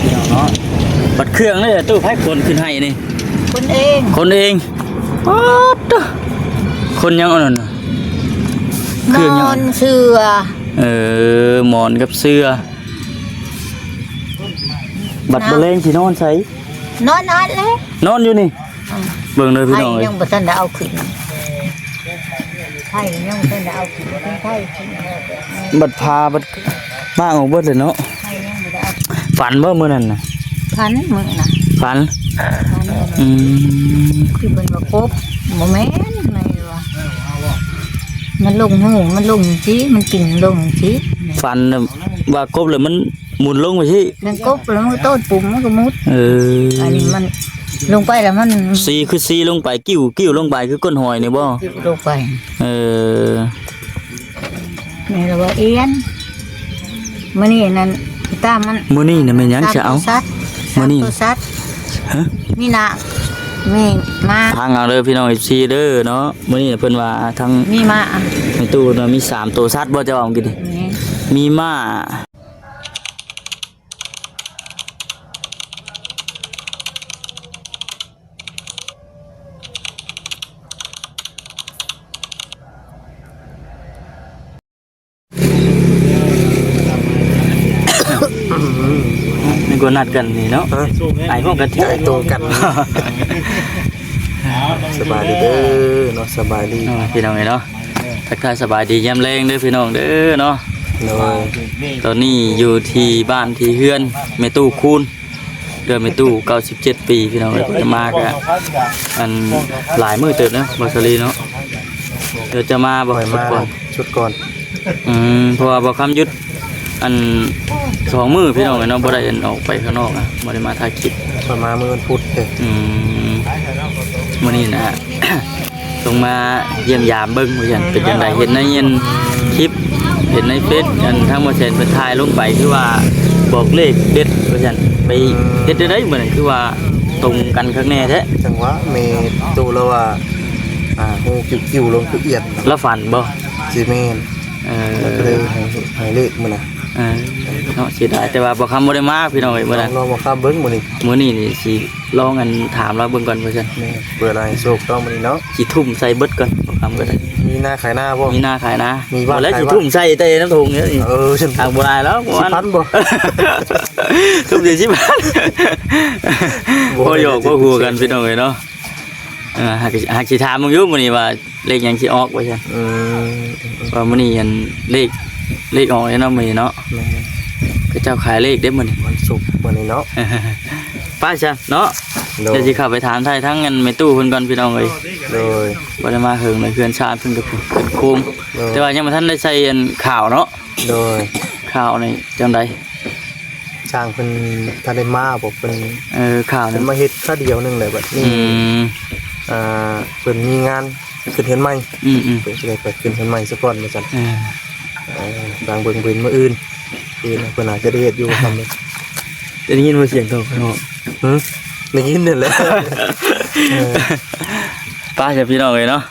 ເນາະ ບັດເຄື່ອງເດ້ ຕູ້ໃຜຂົນຂຶ້ນໃຫ້ນີ້? ຂົນເອງ ຂົນເອງ. ປາດເດີ ຂົນຫຍັງອັນນັ້ນນະ? ເຄື່ອງຫຍັງ? ໝອນເສື່ອ. ເອີ ໝອນກັບເສື່ອ. ບັດ ນະ ມື້ແລງຊິນອນໃສ? ນອນອັດເລີຍ ນອນຢູ່ນີ້. ອືມ ເບິ່ງເດີພີ່ນ້ອງເອີຍ ຍັງບໍ່ທັນໄດ້ເອົາຂຶ້ນ ໄຜຍັງບໍ່ທັນໄດ້ເອົາຂຶ້ນ ໄຜຂຶ້ນ ບັດພາບັດມ້າງອອກເບິດເລີຍເນາະ. ໄຜຍັງບໍ່ໄດ້ເອົາ ຝັນບໍ່ມື້ນັ້ນນະ? ຝັນມື້ນະ ຝັນ. ອືມ ຄືເພິ່ນວ່າກົບ ບໍ່ແມ່ນ ແມ່ນວ່າ ມັນລົງຮູ ມັນລົງຈັ່ງຊີ້ ມັນກິນລົງຈັ່ງຊີ້. ຝັນວ່າກົບແລ້ວມັນ ໝຸນລົງໄປຊີ້ ແມ່ນກົບແລ້ວມັນໂຕດປຸ່ມມັນກໍມຸດ. ເອີ ອັນນີ້ມັນລົງໄປແລ້ວມັນ ຊີ ຄືຊີລົງໄປ ກິ້ວ ກິ້ວລົງໄປ ຄືກົ້ນຫອຍນີ້ບໍ່? ກິ້ວລົງໄປ. ເອີ ແມ່ນລະວ່າອຽນ ມື້ນີ້ນັ້ນຕາມມັນ ມື້ນີ້ນະແມ່ນຫຍັງ ສາມ ຈະເອົາ ໂຕສັດ ມື້ນີ້ ສາມ ໂຕສັດ. ຮະ ມີນາ ມີມ້າ ຟັງເອົາເດີພີ່ນ້ອງ ເອັຟຊີ ເດີເນາະ. ມື້ນີ້ເພິ່ນວ່າທາງ ມີມ້າ ແມ່ຕູ້ເນາະ ມີສາມໂຕສັດບໍ່ ເຈົ້າເວົ້າກິນນີ້? ມີ ມີມ້າ. ນີ້ກໍນັດກັນນີ້ເນາະ ຮະ ໄອພ້ອມກັນແທ້ ໄອຕົງກັນ. ສະບາຍດີເດີເນາະ ສະບາຍດີ ເນາະ ພີ່ນ້ອງເອີຍເນາະ. ທັກທາຍສະບາຍດີຍາມແລງເດີພີ່ນ້ອງເດີເນາະ. ໂດຍ ຕອນນີ້ຢູ່ທີ່ບ້ານທີ່ເຮືອນແມ່ຕູ້ຄູນ ເດືອນແມ່ຕູ້ ເກົ້າສິບເຈັດປີ ພີ່ນ້ອງເອີຍ. ມາກະ ອັນ ຫຼາຍມື້ເຕີບແລ້ວ ບ່າວສາລີເນາະ. ດຽວຈະມາບໍ່? ຂ້ອຍມາຊຸດກ່ອນ ຊຸດກ່ອນ. ອືມ ເພາະວ່າບ່າວຄຳຢຸດ ອັນ ສອງມື້ ພີ່ນ້ອງເອີຍເນາະ ບໍ່ໄດ້ ອັນ ອອກໄປຂ້າງນອກນະ ບໍ່ໄດ້ມາຖ່າຍຄລິບ. ຂ້ອຍມາມື້ວັນພຸດເດ້. ອືມ ມື້ນີ້ນະ ລົງມາຢ້ຽມຢາມເບິ່ງວ່າຊັ້ນ ເປັນຈັ່ງໃດ ເຫັນໃນອັນຄລິບ ເຫັນໃນເຟສ ອັນທາງບ່າວແສນເພິ່ນຖ່າຍລົງໄປ ຄືວ່າບອກເລກເດັດວ່າຊັ້ນ ໄປເຮັດຈັ່ງໃດມື້ນັ້ນ ຄືວ່າຕົງກັນຄັກແນ່ແທ້. ຈັ່ງຫວະແມ່ຕູ້ລາວວ່າ ຫູກິ້ວໆລົງຄືອຽນ ລາວຝັນບໍ່? ຊິແມ່ນ. ເອີ ລາວກໍເລີຍໃຫ້ ໃຫ້ເລກມື້ນະ. ເອີ ເນາະ ເສຍດາຍ ແຕ່ວ່າບ່າວຄຳບໍ່ໄດ້ມາ ພີ່ນ້ອງເອີຍ ມື້ນັ້ນ ລອງ ລອງບ່າວຄຳເບິ່ງມື້ນີ້ ມື້ນີ້ນີ້ຊິ ລອງ ອັນ ຖາມລາວເບິ່ງກ່ອນວ່າຊັ້ນ. ແມ່ນ ເພື່ອລາວໃຫ້ໂຊກຕ້ອງມື້ນີ້ເນາະ. ຊິທຸ່ມໃສ່ເບິດກ່ອນ ຄຳກໍໄດ້. ມີນາຂາຍນາບໍ່? ມີນາຂາຍນາ. ມີບ້ານ ບໍ່ແລ້ວ ຂາຍບ້ານ ຊິທຸ່ມໃສ່ແຕ່ນ້ຳຖົງນີ້. ເອີ ທາງບໍ່ໄດ້ແລ້ວ ສິບພັນບໍ່? ທຸ່ມໃສ່ສິບພັນ ບໍ່ ພໍຫຍອກພໍຫົວກັນ ພີ່ນ້ອງເອີຍເນາະ. ເອີ ຫາກ ຫາກຊິຖາມເບິ່ງຢູ່ມື້ນີ້ວ່າ ເລກຫຍັງຊິອອກວ່າຊັ້ນ. ອືມ ວ່າມື້ນີ້ ອັນ ເລກ ເລກອອກແລ້ວເນາະ ມື້ນີ້ເນາະ. ແມ່ນ ເຂົາເຈົ້າຂາຍເລກເດ້ມື້ນີ້ ວັນສຸກມື້ນີ້ເນາະ. ໄປຊັ້ນເນາະ. ໂດຍ ດຽວຊິເຂົ້າໄປຖາມໄຖ່ທາງ ອັນ ແມ່ຕູ້ເພິ່ນກ່ອນ ພີ່ນ້ອງເອີຍ. ໂດຍ ບໍ່ໄດ້ມາເຫິງເລີຍ ເຮືອນຊານເພິ່ນກໍຂຶ້ນໂຄງ. ໂດຍ ແຕ່ວ່າຍັງບໍ່ທັນໄດ້ໃສ່ ອັນ ຂ່າວເນາະ. ໂດຍ ຂ່າວນີ້ຈັ່ງໃດ? ຊ່າງເພິ່ນທັນໄດ້ມາບໍ່? ເພິ່ນ ເອີ ຂ່າວນີ້ ເພິ່ນມາເຮັດຄາວດຽວໜຶ່ງແຫຼະ ບັດນີ້ ອືມ ອ່າ ເພິ່ນມີງານຂຶ້ນເຮືອນໃໝ່. ອືມໆ ເພິ່ນຊິໄດ້ໄປຂຶ້ນເຮືອນໃໝ່ຊະກ່ອນວ່າຊັ້ນ. ເອີ ເອີ ຟັງເບິ່ງເພິ່ນມື້ອື່ນ ຄືນເພິ່ນອາດຈະໄດ້ເຮັດຢູ່ ຄຳນີ້. ໄດ້ຍິນບໍ່ສຽງໂຕຂ້າງນອກ? ຫື ໄດ້ຍິນນັ້ນແຫຼະ. ເອີ ໄປຊະພີ່ນ້ອງເອີຍເນາະ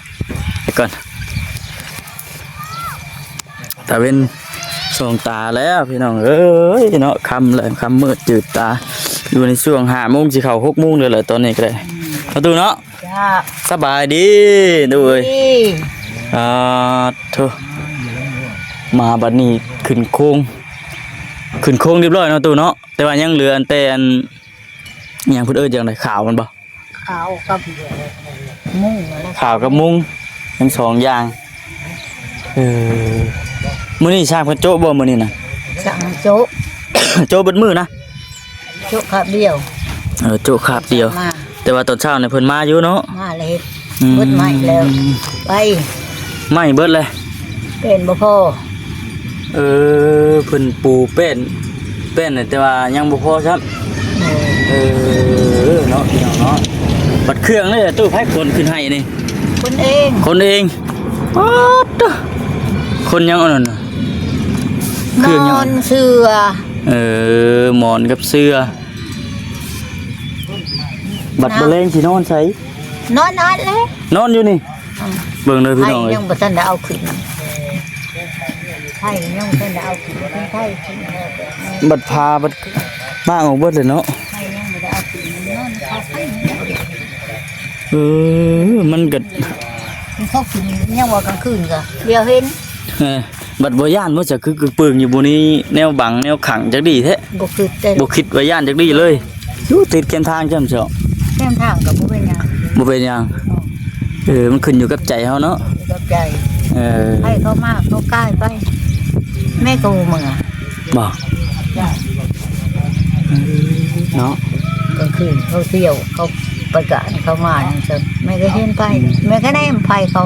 ໄປກ່ອນ. ຕາເວັນສ່ອງຕາແລ້ວພີ່ນ້ອງເອີຍເນາະ ຄ່ຳແລ້ວ ຄ່ຳມືດຈືດຕາ ຢູ່ໃນຊ່ວງຫ້າໂມງ ຊິເຂົ້າຫົກໂມງແລ້ວແຫຼະ ຕອນນີ້ກໍໄດ້. ປະຕູເນາະ ຈ້າ ສະບາຍດີ ໂດຍ ອ່າ ໂທ້ ມາບັດນີ້ຂຶ້ນໂຄງ ຂຶ້ນໂຄງຮຽບຮ້ອຍເນາະ ຕູ້ເນາະ. ແຕ່ວ່າຍັງເຫຼືອອັນແຕ່ອັນ ຫຍັງເພິ່ນເອີ້ນຈັ່ງໃດ ຂາວມັນບໍ່? ຂາວກັບມຸງນະ ຂາວກັບມຸງ ທັງສອງຢ່າງ. ເອີ ມື້ນີ້ຊ່າງເພິ່ນໂຈະບໍ່ ມື້ນີ້ນະ? ຊ່າງໂຈະ ໂຈະເບິດມື້ນະ? ໂຈະຄາບດຽວ. ເອີ ໂຈະຄາບດຽວ ມາ ແຕ່ວ່າຕອນເຊົ້ານີ້ເພິ່ນມາຢູ່ເນາະ. ມາແລ້ວເຮັດ ອືມ ເບິດໄມ້ແລ້ວ ໄປ ໄມ້ເບິດເລີຍ ເປັນບໍ່ພໍ. ເອີ ເພິ່ນປູແປ້ນ ແປ້ນ ແຕ່ວ່າຍັງບໍ່ພໍຊ້ຳ. ເອີ ເອີ ເນາະ ພີ່ນ້ອງເນາະ. ບັດເຄື່ອງເດ້ ຕູ້ໃຜຂົນຂຶ້ນໃຫ້ນີ້? ຂົນເອງ ຂົນເອງ. ປາດເດີ ຂົນຫຍັງອັນນັ້ນນະ? ເຄື່ອງຫຍັງ? ໝອນເສື່ອ. ເອີ ໝອນກັບເສື່ອ. ບັດ ນະ ມື້ແລງຊິນອນໃສ? ນອນອັດເລີຍ ນອນຢູ່ນີ້. ອືມ ເບິ່ງເດີພີ່ນ້ອງເອີຍ ຍັງບໍ່ທັນໄດ້ເອົາຂຶ້ນ ໄຜຍັງບໍ່ທັນໄດ້ເອົາຂຶ້ນ ໄຜຂຶ້ນ. ບັດພາບັດ ມາອອກເບິດເລີຍເນາະ. ໄປຍັງບໍ່ໄດ້ເອົາຂຶ້ນນອນເຂົາໄປ. ເອີ ມັນກໍ ມັນເຂົາຂຶ້ນຍັງວ່າກາງຄືນກໍດຽວເຫັນ. ເອີ ບັດບໍ່ຢ້ານບໍ່ ຈະຄືກຶກປຶງຢູ່ ບໍ່ມີແນວບັງແນວຂັງຈັກດີ້ແທ້. ບໍ່ຄິດເດ້ ບໍ່ຄິດວ່າຢ້ານຈັກດີ້ເລີຍ. ຢູ່ຕິດແຄມທາງຈ້ຳເຊາະ ແຄມທາງກໍບໍ່ເປັນຫຍັງ ບໍ່ເປັນຫຍັງ. ເອີ ມັນຂຶ້ນຢູ່ກັບໃຈເຮົາເນາະ ຢູ່ກັບໃຈ. ເອີ ໃຜເຂົາມາເຂົາກາຍໄປ ແມ່ກໍບໍ່ເມືອ ບໍ່ ເນາະ. ກາງຄືນເຂົາທ່ຽວ ເຂົາໄປການເຂົາມາຈັ່ງຊັ້ນ ແມ່ກໍເຫັນໄຟ ແມ່ກໍແນມໄຟເຂົາ.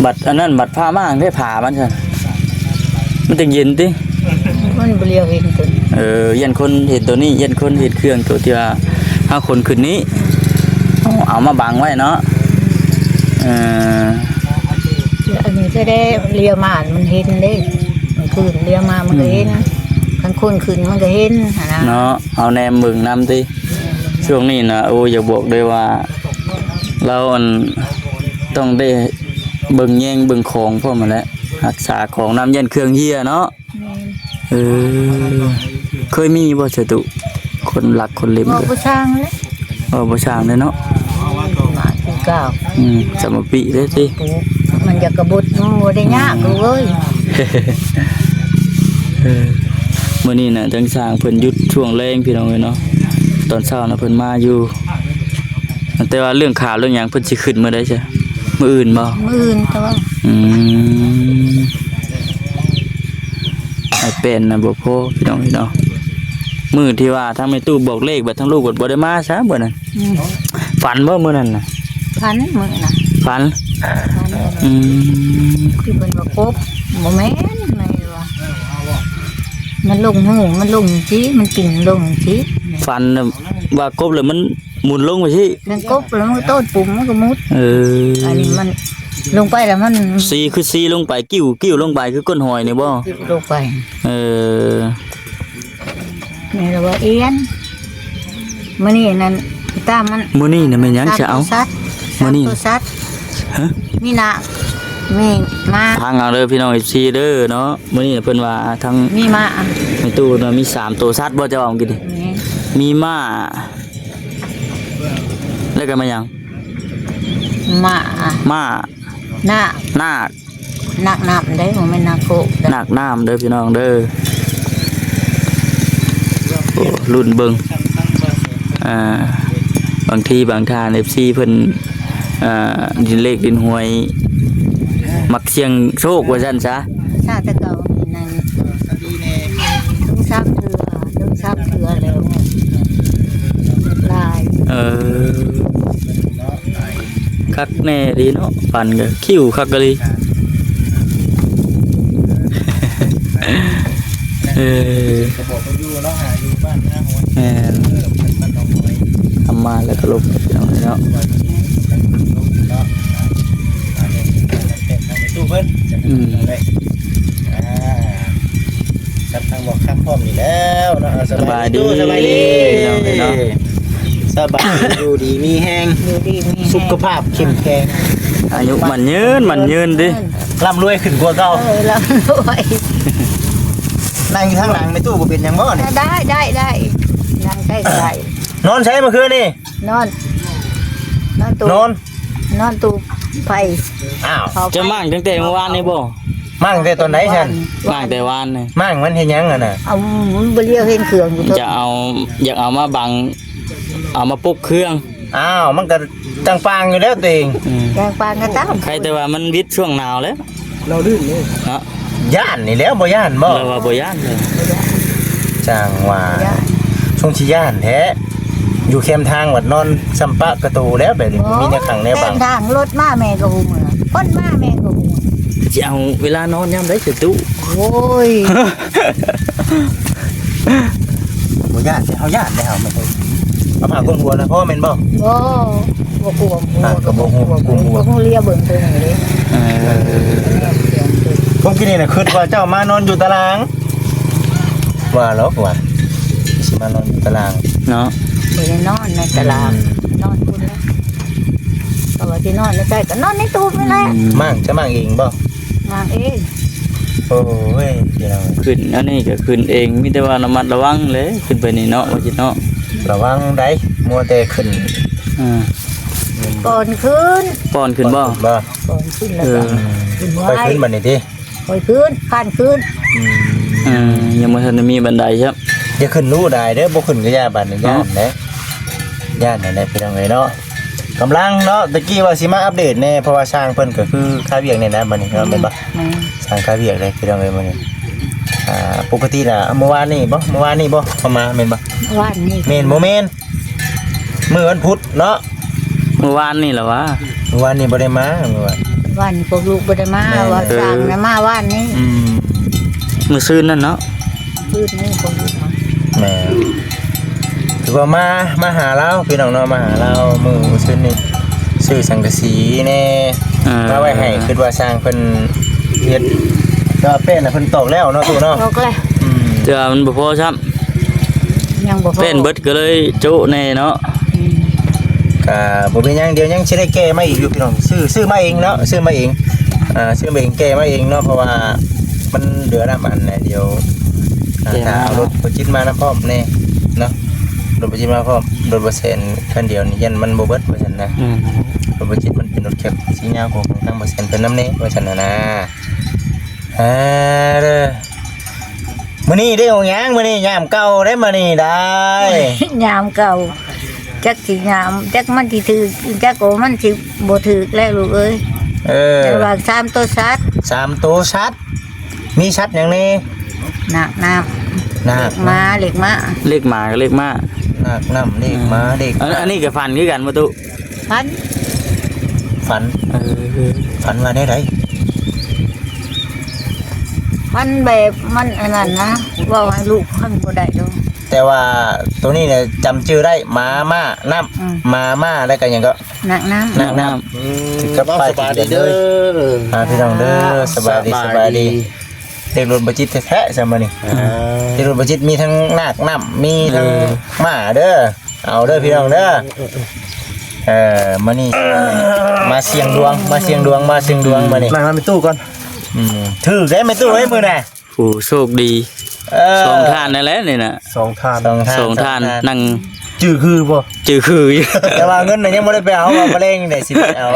ບັດອັນນັ້ນ ບັດພາມາເດ້ ຜ້າມັນຊັ້ນ ມັນຈັ່ງເຢັນຕິ. ມັນບໍ່ຫຼຽວເຫັນຕົວນີ້. ເອີ ຢ້ານຄົນເຫັນຕົວນີ້ ຢ້ານຄົນເຫັນເຄື່ອງຕົວທີ່ວ່າເຮົາຂົນຂຶ້ນນີ້ ເອົາມາບັງໄວ້ເນາະ. ເອີ ອັນນີ້ແທ້ໆ ຫຼຽວມາມັນເຫັນເດ້ ກາງຄືນຫຼຽວມາມັນກໍເຫັນ. ອືມ ຄັນຄົນຂຶ້ນມັນກໍເຫັນຫັ້ນນະ ເນາະ. ເຮົາແນມເບິ່ງນຳຕິ. ຊ່ວງນີ້ນະ ໂອ້ ຢາກບອກເລີຍວ່າ ລາວອັນ ຕ້ອງໄດ້ເບິ່ງແຍງເບິ່ງຂອງພ້ອມຫັ້ນແຫຼະ ຮັກສາຂອງນຳ ຢ້ານເຄື່ອງເຮ່ຍເນາະ. ແມ່ນ ເອີ ເຄີຍມີບໍ່ສະຕຸ ຄົນລັກຄົນເລັມ? ບໍ່ ບໍ່ຊ່າງແຫຼະ ບໍ່ ບໍ່ຊ່າງເລີຍເນາະ. ມາຄືເກົ່າ. ອືມ ສະມາປິເດ້ຕິ ມັນຢາກກະບົດ ມັນບໍ່ໄດ້ຍາກລູກເອີຍ. ເອີ ມື້ນີ້ນະ ທາງຊ່າງເພິ່ນຢຸດຊ່ວງແລງ ພີ່ນ້ອງເອີຍເນາະ. ຕອນເຊົ້ານະ ເພິ່ນມາຢູ່ ແຕ່ວ່າເລື່ອງຂ່າວເລື່ອງຫຍັງ ເພິ່ນຊິຂຶ້ນມື້ໃດຊະ? ມື້ອື່ນບໍ່? ມື້ອື່ນຕົວະ. ອືມ ໄອ້ແປ້ນນະບໍ່ພໍ ພີ່ນ້ອງເອີຍເນາະ. ມື້ທີ່ວ່າທາງແມ່ຕູ້ບອກເລກ ບັດທາງລູກບັດບໍ່ໄດ້ມາຊະມື້ນັ້ນ. ອືມ ຝັນບໍ່ມື້ນັ້ນນະ? ຝັນມື້ນະ ຝັນ. ອືມ ຄືເພິ່ນວ່າກົບ ບໍ່ແມ່ນ ແມ່ນວ່າ ມັນລົງຮູ ມັນລົງຈັ່ງຊີ້ ມັນກິນລົງຈັ່ງຊີ້. ຝັນວ່າກົບແລ້ວມັນ ໝຸນລົງໄປຊີ້ ແມ່ນກົບແລ້ວມັນໂຕດປຸ່ມ ມັນກໍມຸດ. ເອີ ອັນນີ້ມັນລົງໄປແລ້ວມັນ ຊີ້ ຄືຊີ້ລົງໄປ ກິ້ວ ກິ້ວລົງໄປ ຄືກົ້ນຫອຍນີ້ບໍ່? ກິ້ວລົງໄປ. ເອີ ແມ່ນວ່າອຽນ ມື້ນີ້ນັ້ນ ຕາມມັນ ມື້ນີ້ນະແມ່ນຫຍັງ ຕາມ ຈະເອົາ ຕົວສັດ ມື້ນີ້ ຕາມຕົວສັດ. ຮະ? ມີນາ ມີມ້າ ຟັງເອົາເດີພີ່ນ້ອງ ເອັຟຊີ ເດີເນາະ. ມື້ນີ້ເພິ່ນວ່າທາງ ມີມ້າ ໃນຕູ້ນະ ມີສາມໂຕ ສັດບໍ່ ເຈົ້າເວົ້າກິນນີ້? ມີ ມີມ້າ ແລ້ວກໍແມ່ນຫຍັງ? ມ້າ ມ້າ ນາກ ນາກ ນາກນ້ຳເດ້ ບໍ່ແມ່ນນາກໂຄກເດ້ ນາກນ້ຳເດີພີ່ນ້ອງເດີ. ໂອ້ ລຸ້ນເບິ່ງ ອ່າ ບາງທີບາງທ່ານ ເອັຟຊີ ເພິ່ນ ອ່າ ຫຼິ້ນເລກຫຼິ້ນຫວຍ ມັກສ່ຽງໂຊກວ່າຊັ້ນຊະ. ຊາດແຕ່ເກົ່ານີ້ນັ້ນ ສອງສາມເທື່ອ ສອງສາມເທື່ອແລ້ວ ຫຼາຍ. ເອີ ຄັກແນ່ດີເນາະ ປັນກໍຄິ້ວຄັກອີ່ຫຼີ. ເອີ ກໍບອກເພິ່ນຢູ່ເນາະ ຫາຢູ່ບ້ານນາໂຮຍ. ແມ່ນ ເອີ ເພິ່ນບ້ານໜອງໂຮຍ ທຳມາແລ້ວກໍລົບ ພີ່ນ້ອງເນາະ. ເນາະ ອ່າ ເພິ່ນ ອ່າ ກັບທາງໝໍຄຳພ້ອມນີ້ແລ້ວເນາະ. ສະບາຍດີ ສະບາຍດີ ສະບາຍດີ ຢູ່ດີມີແຮງ ຢູ່ດີມີແຮງ ສຸຂະພາບເຂັ້ມແຂງ ອາຍຸໝັ້ນຍືນ ໝັ້ນຍືນຕິ ລ່ຳລວຍຂຶ້ນກວ່າເກົ່າ. ເອີ ລ່ຳລວຍ. ນັ່ງຢູ່ທາງຫຼັງແມ່ຕູ້ບໍ່ເປັນຫຍັງບໍ່ນີ້? ໄດ້ ໄດ້ ໄດ້ ນັ່ງໃກ້ກໍໄດ້. ນອນໃສເມື່ອຄືນນີ້? ນອນ ນອນຕູບ ນອນ ນອນຕູບໄຟ. ອ້າວ ເຈົ້າມ້າງຕັ້ງແຕ່ມື້ວານນີ້ບໍ່? ມ້າງແຕ່ຕອນໃດຊັ້ນ? ມ້າງແຕ່ວານນີ້. ມ້າງມັນເຮັດຫຍັງຫັ້ນນະ? ເອົາ ມັນບໍ່ຫຼຽວເຫັນເຄື່ອງຢູ່. ຈະເອົາ ຢາກເອົາມາບັງ ເອົາມາປົກເຄື່ອງ. ອ້າວ ມັນກໍຕ່າງປາງຢູ່ແລ້ວຕົວເອງ. ອືມ ຕ່າງປາງກໍຕາມ ໃຄແຕ່ວ່າມັນວິດຊ່ວງໜາວແລ້ວ. ລາວລື່ນເດ້ ເນາະ. ຢ້ານນີ້ແຫຼະ ບໍ່ຢ້ານບໍ່? ລາວວ່າບໍ່ຢ້ານເລີຍ. ຈັ່ງວ່າ ຢ້ານ ຊົງຊິຢ້ານແທ້ ຢູ່ແຄມທາງວັດນອນ ສຳປະກະໂຕແລ້ວ ແບບນີ້ ບໍ່ມີແນວຂັງແນວບັງ. ແຄມທາງລົດມາແມ່ກໍບໍ່ເມືອ ຄົນມາແມ່ກໍບໍ່ເມືອ. ຊິເອົາເວລານອນຍາມໃດສະຕຸ? ໂອ້ຍ ບໍ່ຢ້ານ ແຕ່ເຮົາຢ້ານແລ້ວ ເຮົາແມ່ນ ເອົາຜ້າຄຸມຫົວນະ ພໍແມ່ນບໍ່? ບໍ່ ບໍ່ກົວ ອ່າ ກໍບໍ່ຮູ້ ບໍ່ຮູ້ ບໍ່ຮູ້ ບໍ່ຮູ້ເລີຍເບິ່ງຕົວນີ້ເດ້. ເອີ ຜົມກິນນີ້ນະ ຄິດວ່າເຈົ້າມານອນຢູ່ຕາລາງ ວ່າແລ້ວວ່າ ຊິມານອນຢູ່ຕາລາງເນາະ. ຊິໄດ້ນອນໃນຕາລາງ ອືມ ນອນພຸ້ນແຫຼະ ກໍວ່າຊິນອນໃນໃຈ ກໍນອນໃນຕູບນີ້ແຫຼະ. ອືມ ມ້າງ ຈະມ້າງເອງບໍ່? ມ້າງເອງ. ໂອ້ຍ ພີ່ນ້ອງ ຂຶ້ນອັນນີ້ກໍຂຶ້ນເອງ ມີແຕ່ວ່າລະມັດລະວັງແຫຼະ ຂຶ້ນໄປນີ້ເນາະ ວ່າຊິເນາະ ລະວັງໄດ໋ ມົວແຕ່ຂຶ້ນ ອ່າ ກ່ອນຂຶ້ນ ກ່ອນຂຶ້ນບໍ່? ບໍ່ ກ່ອນຂຶ້ນແລ້ວກໍ ເອີ ຂຶ້ນບໍ່ໄດ້ ຄ່ອຍຂຶ້ນບັດນີ້ຕິ ຄ່ອຍຂຶ້ນ ຄ້ານຂຶ້ນ ອືມ ອ່າ ຍັງບໍ່ທັນໄດ້ມີບັນໄດຊ້ຳ ຢ່າຂຶ້ນຫຼູຫຼາຍເດີ້ ບໍ່ຂຶ້ນກໍຢ່າ ບັດນີ້ ເນາະ ຢ້ານແຫຼະ ຢ້ານຫັ້ນແຫຼະ ພີ່ນ້ອງເອີຍເນາະ. ກຳລັງເນາະ ຕະກີ້ວ່າຊິມາອັບເດດແດ່ ເພາະວ່າຊ່າງເພິ່ນກໍຄືຄາວຽກແດ່ນະ ບັດນີ້ເນາະ ແມ່ນບໍ່? ແມ່ນ ຊ່າງຄາວຽກເດ້ ພີ່ນ້ອງເອີຍ ມື້ນີ້ ອ່າ ປົກກະຕິນະ ເມື່ອວານນີ້ບໍ່? ເມື່ອວານນີ້ບໍ່? ເຂົ້າມາແມ່ນບໍ່? ວານນີ້ ແມ່ນບໍ່ແມ່ນ? ມື້ວັນພຸດເນາະ ມື້ວານນີ້ລະຫວາ? ມື້ວານນີ້ບໍ່ໄດ້ມາ ມື້ວານ ວານນີ້ພວກລູກບໍ່ໄດ້ມາ ແມ່ນ ວ່າ ເອີ ຊ່າງນະມາວານນີ້ ອືມ ມື້ຊືນນັ້ນເນາະ ຄືນນີ້ຄົນຢູ່ເນາະ ແມ່ນ ຖືວ່າມາ ມາຫາລາວ ພີ່ນ້ອງເນາະ ມາຫາລາວມື້ຊືນນີ້ ຊື້ສັງກະສີແດ່ ເອີ ມາໄວ້ໃຫ້ ຄິດວ່າຊ່າງເພິ່ນເຮັດ ແຕ່ວ່າແປ້ນນະເພິ່ນຕອກແລ້ວເນາະ ຕູ້ເນາະ ຕອກແລ້ວ ອືມ ແຕ່ວ່າມັນບໍ່ພໍຊ້ຳ ຍັງບໍ່ພໍ ແປ້ນເບິດກໍເລີຍໂຈະແດ່ເນາະ ອືມ ກະບໍ່ເປັນຫຍັງ ດຽວຍັງຊິໄດ້ແກ້ມາອີກຢູ່ ພີ່ນ້ອງ ຊື້ ຊື້ມາເອງເນາະ ຊື້ມາເອງ ອ່າ ຊື້ມາເອງ ແກ້ມາເອງເນາະ ເພາະວ່າ ມັນເຫຼືອນຳອັນໃດ ດຽວ ແກ້ມາ ຖ້າເອົາລົດບໍ່ຈິດມານຳພ້ອມແດ່ເນາະ ລົດບໍ່ຈິດມາພ້ອມ ລົດບໍ່ແສນຄັນດຽວນີ້ ຢ້ານມັນບໍ່ເບິດວ່າຊັ້ນນະ ອືມ ລົດບໍ່ຈິດມັນເປັນລົດແຄັບ ຊິຍາວກວ່າຂອງທາງບໍ່ແສນເພິ່ນນຳແດ່ວ່າຊັ້ນນະນາ ອ່າ ເດີ ມື້ນີ້ໄດ້ອອກຫຍັງ? ມື້ນີ້ຍາມເກົ່າໄດ໋ ມື້ນີ້ໄດ້ ຍາມເກົ່າ ຈັກຊິຍາມ ຈັກມັນຊິຖືກ ຈັກວ່າມັນຊິບໍ່ຖືກແລ້ວລູກເອີຍ ເອີ ແຕ່ວ່າສາມໂຕສັດ ສາມໂຕສັດ ມີສັດຫຍັງແດ່? ນາກນ້ຳ ນາກ ເລກໝາ ເລກໝາ ເລກໝາກັບເລກມ້າ ນາກນ້ຳ ເລກໝາ ເລກ ອັນ ອັນນີ້ກໍຝັນຄືກັນບໍ່ຕຸ? ຝັນ ຝັນ ເອີ ຝັນວ່າແນວໃດ? ຝັນແບບມັນອັນນັ້ນນະ ເວົ້າໃຫ້ລູກຟັງບໍ່ໄດ້ດອກ ແຕ່ວ່າໂຕນີ້ນະຈຳຊື່ໄດ້ ໝາ ມ້າ ນ້ຳ ອືມ ໝາ ມ້າ ແລ້ວກໍຫຍັງກໍ ນາກນ້ຳ ນາກນ້ຳ ອືມ ເວົ້າສະບາຍດີເດີ ອ່າ ພີ່ນ້ອງເດີ ສະບາຍດີ ສະບາຍດີ ສະບາຍດີ ເລກລົດບໍ່ຈິດແທ້ໆ ຊະມື້ນີ້ ອ່າ ເລກລົດບໍ່ຈິດມີທັງນາກນ້ຳ ມີທັງ ເອີ ມ້າເດີ ເອົາເດີພີ່ນ້ອງເດີ ເອີ ມື້ນີ້ ມາສ່ຽງດວງ ມາສ່ຽງດວງ ມາສ່ຽງດວງ ອືມ ມື້ນີ້ ນັ່ງນຳແມ່ຕູ້ກ່ອນ ອືມ ຖືກເດ້ແມ່ຕູ້ເອີຍ ມື້ນະ ໂອ້ ໂຊກດີ ເອີ ສອງທ່ານນັ້ນແຫຼະນີ້ນະ ສອງທ່ານ ສອງທ່ານ ສອງທ່ານ ສອງທ່ານ ນັ່ງ ຈື່ຄືບໍ່? ຈື່ຄືຢູ່ ແຕ່ວ່າເງິນນະຍັງບໍ່ໄດ້ໄປເອົາ ວ່າມະແລງນີ້ໄດ້ຊິໄປເອົາ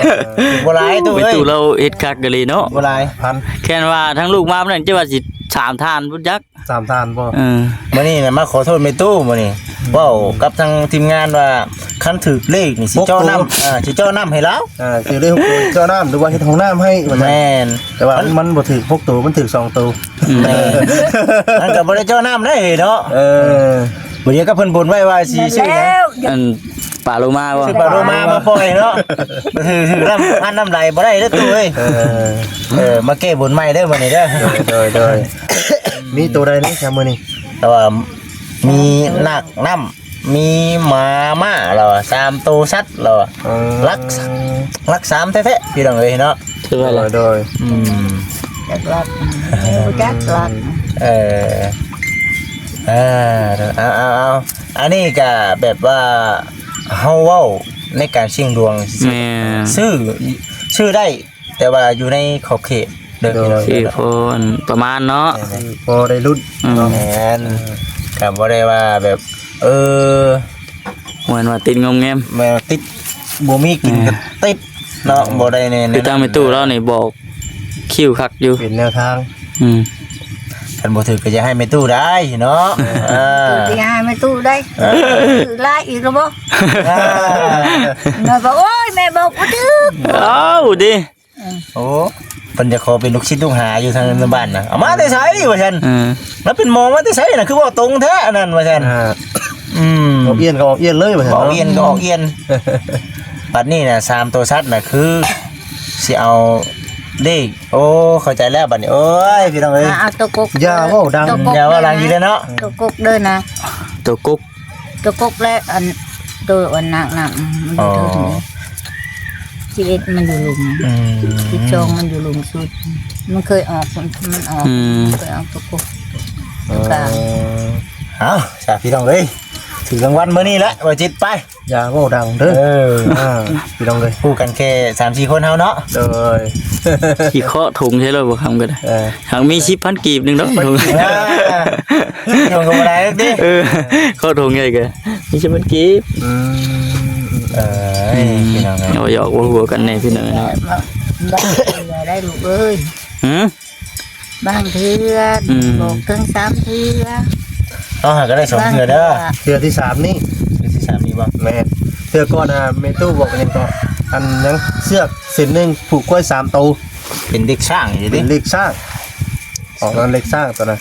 ບໍ່ຫຼາຍຕູ້ເອີຍ ຕູ້ລາວເຮັດຄັກອີ່ຫຼີເນາະ ບໍ່ຫຼາຍ ພັນ ແຄ່ນວ່າທັງລູກມານັ້ນ ຈະວ່າຊິສາມທ່ານພຸ້ນຈັກ ສາມທ່ານບໍ່? ເອີ ມື້ນີ້ນະມາຂໍໂທດແມ່ຕູ້ມື້ນີ້ ເວົ້າກັບທາງທີມງານວ່າ ຄັນຖືກເລກນີ້ຊິເຈາະນ້ຳ ຫົກໂຕ ອ່າ ຊິເຈາະນ້ຳໃຫ້ລາວ ອ່າ ຖືກເລກຫົກໂຕເຈາະນ້ຳ ຫຼືວ່າເຮັດຫ້ອງນ້ຳໃຫ້ວ່າຊັ້ນ ແມ່ນ ແຕ່ວ່າມັນ ມັນບໍ່ຖືກຫົກໂຕ ມັນຖືກສອງໂຕ ແມ່ນ ມັນກໍບໍ່ໄດ້ເຈາະນ້ຳໄດ້ເນາະ ເອີ ບໍ່ດຽວກໍເພິ່ນບົນໄວ້ວ່າຊິຊື້ຫຍັງ ອັນ ປາໂລມາບໍ່? ຊື້ປາໂລມາມາປ່ອຍເນາະ ຖືກ ຖືກນ້ຳພັນນ້ຳໄຫຼບໍ່ໄດ້ເດີຕູ້ເອີຍ ເອີ ເອີ ມາແກ້ບຸນໃໝ່ເດີມື້ນີ້ເດີ ໂດຍ ໂດຍ ໂດຍ ມີໂຕໃດແດ່ຊະມື້ນີ້? ແຕ່ວ່າມີນາກນ້ຳ ມີໝາມ້າລາວວ່າ ສາມໂຕສັດລາວວ່າ ເອີ ຫຼັກ ຫຼັກສາມແທ້ໆ ພີ່ນ້ອງເອີຍເນາະ ຄືວ່າ ໂດຍ ໂດຍ ອືມ ຈັກຫຼັກ ບໍ່ຈັກຫຼັກ ເອີ ເອີ ເອົາ ເອົາ ເອົາ ອັນນີ້ກະແບບວ່າເຮົາເວົ້າໃນການສ່ຽງດວງ ແມ່ນ ຊື້ ຊື້ໄດ້ ແຕ່ວ່າຢູ່ໃນຂອບເຂດເດີ ໂດຍ ພີ່ນ້ອງເດີເນາະ ທີ່ພໍອັນປະມານເນາະ ແມ່ນໆ ພໍໄດ້ລຸ້ນ ອືມ ເນາະ ແມ່ນ ເອີ ກໍບໍ່ໄດ້ວ່າແບບ ເອີ ບໍ່ແມ່ນວ່າຕິດງອມແງມ ແມ່ນວ່າຕິດ ບໍ່ມີກິນກໍ ແມ່ນ ຕິດເນາະ ບໍ່ໄດ້ແນ່ ຄືທາງແມ່ຕູ້ລາວນີ້ບອກຄິວຄັກຢູ່ ເປັນແນວທາງ ອືມ ຄັນບໍ່ຖືກກໍຢ່າໃຫ້ແມ່ຕູ້ໄດ້ເນາະ ເອີ ເອີ ກໍຢ່າໃຫ້ແມ່ຕູ້ໄດ້ ເອີ ຖືກຫຼາຍອີກແລ້ວບໍ່ ເອີ ແມ່ບອກ ໂອ້ຍ ແມ່ບອກບໍ່ຖືກ ເອົ້າ ດີ ເອີ ໂອ້ ເພິ່ນຈະຂໍເປັນລູກສິດລູກຫາຢູ່ທາງບ້ານນະ ເອົາມາແຕ່ໃສວ່າຊັ້ນ ເອີ ລາວເປັນໝໍມາແຕ່ໃສນະ ຄືເວົ້າຕົງແທ້ອັນນັ້ນວ່າຊັ້ນ ອ່າ ອືມ ອອກອຽນກໍອອກອຽນເລີຍວ່າຊັ້ນ ອອກອຽນກໍອອກອຽນ ບັດນີ້ນະ ສາມໂຕສັດນະ ຄືຊິເອົາເລກ ໂອ້ ເຂົ້າໃຈແລ້ວບັດນີ້ ໂອ້ຍ ພີ່ນ້ອງເອີຍ ອ່າ ເອົາໂຕກົກ ຢ່າເວົ້າດັງ ໂຕກົກ ຢ່າເວົ້າດັງອີກແລ້ວເນາະ ໂຕກົກເດີນະ ໂຕກົກ ໂຕກົກແລະອັນ ໂຕອັນນາກນ້ຳ ມັນຢູ່ເທິງນີ້ ອໍ ສິບເອັດມັນຢູ່ລຸ່ມ ອືມ ສິບສອງມັນຢູ່ລຸ່ມສຸດ ມັນເຄີຍອອກ ມັນອອກ ອືມ ເຄີຍອອກໂຕກົກ ໂຕກາງ ເອີ ເອົາ ສາ ພີ່ນ້ອງເອີຍ ສ ຖືກລາງວັນມື້ນີ້ແຫຼະ ບໍ່ຈິດໄປ. ຢ່າເວົ້າດັງເດີ. ເອີ ອ່າ ພີ່ນ້ອງເອີຍ ຮູ້ກັນແຄ່ສາມສີ່ຄົນເຮົາເນາະ. ໂດຍ ຊິເຄາະຖົງໃສ່ໂລດບໍ່ຄຳກໍໄດ້. ເອີ ຫາກມີສິບພັນກີບໜຶ່ງດອກຖົງ. ອ່າ ຖົງກໍບໍ່ໄດ້ເດ້. ເອີ ເຄາະຖົງໃຫຍ່ກໍມີສິບພັນກີບ. ອືມ ເອີຍ ອືມ ພີ່ນ້ອງເອີຍ ເວົ້າຫຍອກເວົ້າຫົວກັນແດ່ພີ່ນ້ອງເອີຍເນາະ. ບາງເທື່ອໄດ້ລູກເອີຍ. ຫື? ບາງເທື່ອ ອືມ ບອກເຖິງສາມເທື່ອ. ເຮົາຫາກໍໄດ້ສອງເທື່ອເດີ. ບາງເທື່ອ ເທື່ອທີສາມນີ້ ເທື່ອທີສາມນີ້ບໍ່? ແມ່ນ ເທື່ອກ່ອນນະ ແມ່ຕູ້ບອກຫຍັງກໍ ອັນຫຍັງ ເຊືອກເສັ້ນໜຶ່ງຜູກຄວາຍສາມໂຕ ເປັນເລກຊ້າງຢູ່ເດ້ ເປັນເລກຊ້າງ. ອອກມາເລກຊ້າງຕອນນັ້ນ.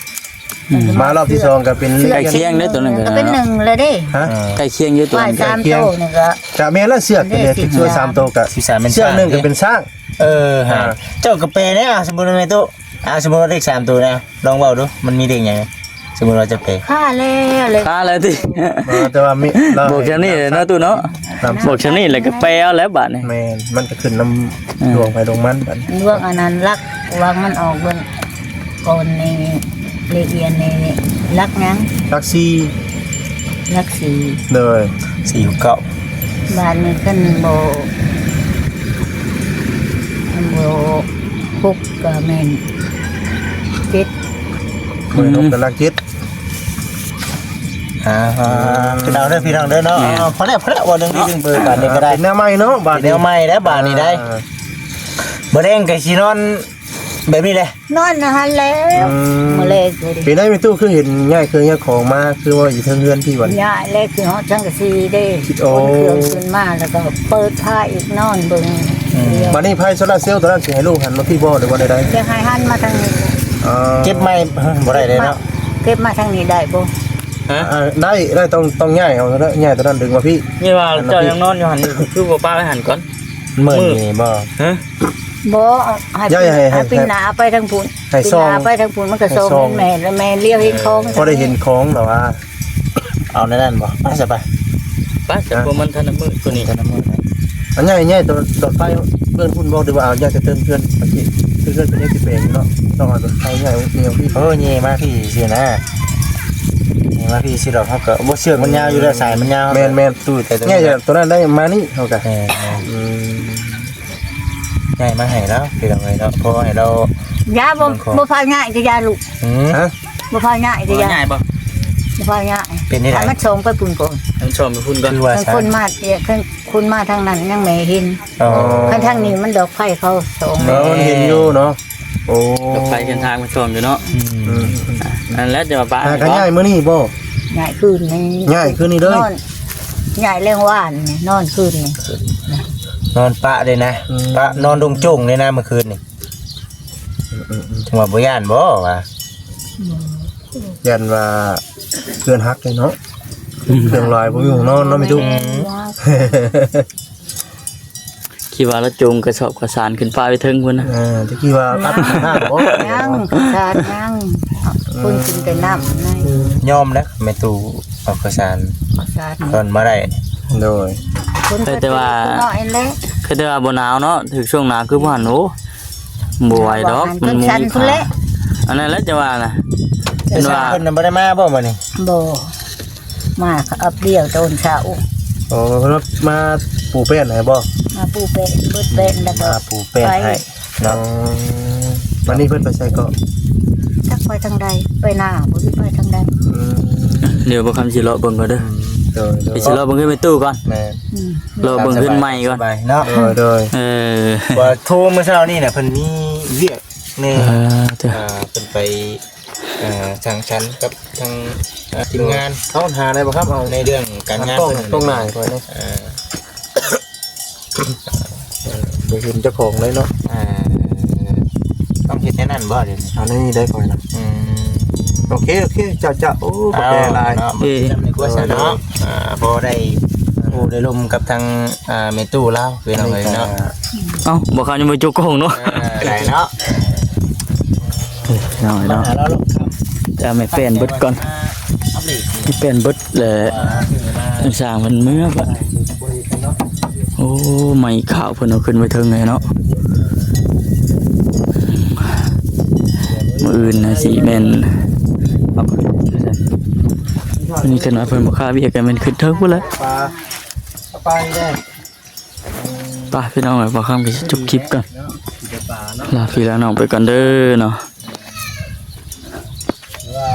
ອືມ ມາລອບທີສອງກໍເປັນເລກ ໃກ້ຄຽງເດ້ຕົວນັ້ນກໍ ກໍເປັນໜຶ່ງແລ້ວເດ້. ຮະ? ເອີ ໃກ້ຄຽງຢູ່ຕົວນັ້ນ ຄວາຍສາມໂຕນີ້ກໍ ກໍແມ່ນລະ ເຊືອກເປັນເລກ ຄວາຍສາມໂຕກໍ ເຊືອກໜຶ່ງກໍເປັນຊ້າງ. ເອີ ຮະ ອ່າ ເຈົ້າກໍແປແດ່. ສົມມຸດວ່າແມ່ຕູ້ ອ່າ ສົມມຸດວ່າເລກສາມໂຕນະ ລອງເວົ້າດູ ມັນມີເລກຫຍັງ? ສົມມຸດວ່າຈະແປ ຄາແລ້ວ ເລກ ຄາແລ້ວຕິ? ເອີ ແຕ່ວ່າມີ ບອກຊ່ຳນີ້ເນາະຕູ້ເນາະ. ບອກຊ່ຳນີ້ແລ້ວກໍແປເອົາແລ້ວບາດນີ້. ແມ່ນ ມັນກໍຂຶ້ນນຳ ເອີ ດວງໃຜດວງມັນບາດນີ້. ດວງອັນນັ້ນຫຼັກ ຫວ່າງມັນອອກເບິ່ງກ່ອນນີ້ ເລກອຽນນີ້ຫຼັກຫຍັງ? ຫຼັກສີ່. ຫຼັກສີ່ ໂດຍ ສີ່ຫົກເກົ້າ. ບາດນີ້ຄັນບໍ່ ຄັນບໍ່ຫົກກໍແມ່ນເຈັດ. ບໍ່ຫົກກໍຫຼັກເຈັດ. ອ່າ ເອົາເດີພີ່ນ້ອງເດີເນາະ. ແມ່ນ ເອົາ ພໍແລ້ວ ພໍແລ້ວ ເວົ້າເລື່ອງນີ້ເລື່ອງເບີບາດນີ້ກໍໄດ້. ເປັນແນວໃໝ່ເນາະ ບາດນີ້ ເປັນແນວໃໝ່ແລ້ວບາດນີ້ໄດ້. ອ່າ ມື້ແລງກໍຊິນອນແບບນີ້ແຫຼະ. ນອນຫັ້ນແຫຼະ. ອືມ ມື້ແລງກໍດີ. ເປັນໄດແມ່ຕູ້ ຄືເຫັນຍ້າຍເຄື່ອງຍ້າຍຂອງມາ ຄືວ່າຢູ່ເທິງເຮືອນພີ້ບັດ? ຍ້າຍແລ້ວ ຄືຮອດສັງກະສີເດ້. ໂອ້ ຂົນເຄື່ອງຂຶ້ນມາ ແລ້ວກໍເປີດຜ້າອີກ ນອນເບິ່ງ. ອືມ ບັດນີ້ໄຟໂຊລາເຊວຕົວນັ້ນ ຊິໃຫ້ລູກຫັນມາພີ້ບໍ່ ຫຼືວ່າແນວໃດ? ຢາກໃຫ້ຫັນມາທາງນີ້. ອໍ ເກັບໃໝ່ ບໍ່ໄດ້ເດ້ເນາະ. ເກັບມາທາງນີ້ໄດ້ບໍ່? ຮະ? ອ່າ ໄດ້ ໄດ້ ຕ້ອງ ຕ້ອງຍ້າຍເອົາ ຍ້າຍຕົວນັ້ນດຶງມາພີ້. ນີ້ວ່າເຈົ້າຍັງນອນຢູ່ຫັ້ນຢູ່ ຄືບໍ່ປະໄວ້ຫັ້ນກ່ອນ? ມື້ນີ້ບໍ່? ຮະ? ບໍ່ ໃຫ້ ໃຫ້ ໃຫ້ ໃຫ້ປີນໜ້າໄປທາງພຸ້ນ. ໃຫ້ສ່ອງ ປີນໜ້າໄປທາງພຸ້ນ ມັນກໍສ່ອງ ໃຫ້ສ່ອງ ແມ່ນ ແມ່ນລຽວເຫັນຂອງ. ເອີ ພໍໄດ້ເຫັນຂອງແລ້ວວ່າ ເອົາໃນນັ້ນບໍ່? ໄປຊະໄປ. ໄປ ແຕ່ ຮະ? ບໍ່ ມັນທັນນະມືດຕົວນີ້ ທັນນະມືດນະ. ອັນໃຫຍ່ ໃຫຍ່ຕົວ ດອດໄຟເບື້ອງພຸ້ນບໍ່ ຫຼືວ່າເອົາໃຫຍ່ແຕ່ເທິງເຮືອນ? ເຮືອນເພິ່ນຍັງຊິແປງຢູ່ເນາະ ຕ້ອງເອົາດອດໄຟໃຫຍ່ແນວພີ້. ເອີ ແຫຍ່ມາພີ້ຊື່ນະ ແຫຍ່ມາພີ້ຊື່ດອກ. ເຮົາກໍບໍ່ ເຊືອກມັນຍາວຢູ່ແລ້ວ ສາຍມັນຍາວ. ແມ່ນໆ ຕູ້ແຕ່ ໃຫຍ່ຕົວນັ້ນໄດ້ມານີ້ ເຮົາກໍ ແມ່ນໆ. ອືມ ຍ້າຍມາໃຫ້ລາວ ພີ່ນ້ອງເອີຍເນາະ ເພາະວ່າໃຫ້ລາວ ຢ່າ ບໍ່ ບໍ່ພາຍ້າຍກໍຢ່າລູກ. ຫືມ? ຮະ? ບໍ່ພາຍ້າຍກໍຢ່າ. ບໍ່ຍ້າຍບໍ່? ບໍ່ພາຍ້າຍ. ເປັນໄດ້ໃດ? ໃຫ້ມັນສົ່ງໄປພຸ້ນກ່ອນ. ໃຫ້ມັນສົ່ງໄປພຸ້ນກ່ອນ. ຄືວ່າຊັ້ນ ຄົນມາ ເອີ ຄົນມາທາງນັ້ນຍັງແມ່ເຫັນ. ອໍ ຄັນທາງນີ້ມັນດອກໄຟເຂົາສ່ອງ. ເອີ ມັນເຫັນຢູ່ເນາະ. ໂອ້ ດອກໄຟເຫັນທາງມັນສ່ອງຢູ່ເນາະ. ອືມ ອືມ ອືມ ອ່າ ນັ້ນແຫຼະຈະມາປະ. ອ່າ ກໍຍ້າຍມື້ນີ້ບໍ່? ຍ້າຍຄືນນີ້. ຍ້າຍຄືນນີ້ເລີຍ? ນອນ ຍ້າຍແລງວານນີ້ ນອນຄືນນີ້. ນອນປະເດ້ນະ. ອືມ ປະນອນດົງໂຈ້ງເດ້ນະ ມື້ຄືນນີ້. ອືມໆໆ ຈັ່ງວ່າບໍ່ຢ້ານບໍ່ວະ? ບໍ່ ຢ້ານວ່າເຮືອນຫັກເດ້ເນາະ. ເຄື່ອງຫຼາຍບໍ່ມີຫ້ອງນອນເນາະແມ່ຕູ້. ແມ່ນ ຄິດວ່າລາວຈູງກະສອບເຂົ້າສານຂຶ້ນຟ້າໄປເທິງພຸ້ນນະ. ເອີ ແຕ່ຄິດວ່າອັດໜ້າບໍ່? ຍັງ ເຂົ້າສານຍັງ. ອືມ ຄົນກິນແຕ່ນ້ຳນະ. ຍອມແລ້ວແມ່ຕູ້ເອົາເຂົ້າສານ ເຂົ້າສານ ຕອນມາໄດ້. ໂດຍ ຄົນ ແຕ່ວ່າ ນ້ອຍແຫຼະ ຄືແຕ່ວ່າບໍ່ໜາວເນາະ. ຖືກຊ່ວງໜາວຄືບໍ່ຫັ້ນ ໂອ້ ບໍ່ໄຫວດອກ ມັນບໍ່ມີຜ້າ. ອັນນັ້ນແຫຼະຈະວ່ານະ. ເພິ່ນວ່າ ເພິ່ນບໍ່ໄດ້ມາບໍ່ມື້ນີ້? ບໍ່ ມາອັບດຽວຕອນເຊົ້າ. ໂອ້ ເພິ່ນມາປູແປ້ນໃຫ້ບໍ່? ມາປູແປ້ນ ເບິດແປ້ນແລ້ວກໍ ມາປູແປ້ນໃຫ້ເນາະ. ອໍ ວັນນີ້ເພິ່ນໄປໃສເກາະ? ຈັກໄປທາງໃດ ໄປນາບໍ່ ຫຼືໄປທາງໃດ. ອືມ ດຽວບໍ່ຄຳຊິເລາະເບິ່ງກ່ອນເດີ. ອືມ ໂດຍໆ ຊິເລາະເບິ່ງເຮືອນແມ່ຕູ້ກ່ອນ. ແມ່ນ ອືມ ເລາະເບິ່ງເຮືອນໃໝ່ກ່ອນ ສະບາຍເນາະ. ໂດຍໆ ເອີ ວ່າໂທມື້ເຊົ້ານີ້ນະ ເພິ່ນມີວຽກແດ່. ເອີ ເອີ ເພິ່ນໄປ ເອີ ສັງສັນກັບທາງ ເອີ ທີມງານ. ເອົາ ຫາໄດ້ບໍ່ຄັບ? ເອົາ ໃນເລື່ອງການງານ ຕ້ອງ ເພິ່ນ ຕ້ອງໜ້າກ່ອນເດ້. ເອີ ບໍ່ເຫັນເຈົ້າຂອງເລີຍເນາະ. ອ່າ ຕ້ອງເຮັດແນວນັ້ນບໍ່ດຽວນີ້? ເອົາ ໃນນີ້ໄດ້ຂ້ອຍນະ. ອືມ ໂອເຄ ໂອເຄ ເຈົ້າ ເຈົ້າ. ໂອ້ ຂອບໃຈຫຼາຍເນາະ. ເອີ ຈຳໃນຄົວຊັ້ນເນາະ. ອ່າ ພໍໄດ້ ໂອ້ ໄດ້ລົມກັບທາງ ອ່າ ແມ່ຕູ້ລາວ ພີ່ນ້ອງເອີຍເນາະ. ເອົ້າ ບໍ່ຄາດຍັງບໍ່ຈົກກ້ອງເນາະ. ເອີ ໄດ້ເນາະ ເອີ ເນາະ ເນາະ. ແຕ່ແມ່ແປ້ນເບິດກ່ອນ ແມ່ແປ້ນເບິດແລ້ວ ຊ່າງເພິ່ນເມືອກ່ອນ. ໂອ້ ໄມ້ຂາວເພິ່ນເອົາຂຶ້ນໄວ້ເທິງເລີຍເນາະ. ມື້ອື່ນນະຊິແມ່ນເອົາຂຶ້ນ ມື້ນີ້ຂະໜາດເພິ່ນບໍ່ຄ່າວຽກ ກໍແມ່ນຂຶ້ນເທິງພຸ້ນແຫຼະ. ປາ ປານີ້ແຫຼະ. ໄປພີ່ນ້ອງເອີຍ ບ່າວຄຳກໍຊິຈົບຄລິບກ່ອນ ເນາະ ຊິໄປປາເນາະ. ລາພີ່ລານ້ອງໄປກ່ອນເດີເນາະ. ວ່າ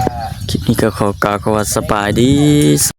ຄລິບນີ້ກໍຂໍກ່າວຄຳວ່າສະບາຍດີ.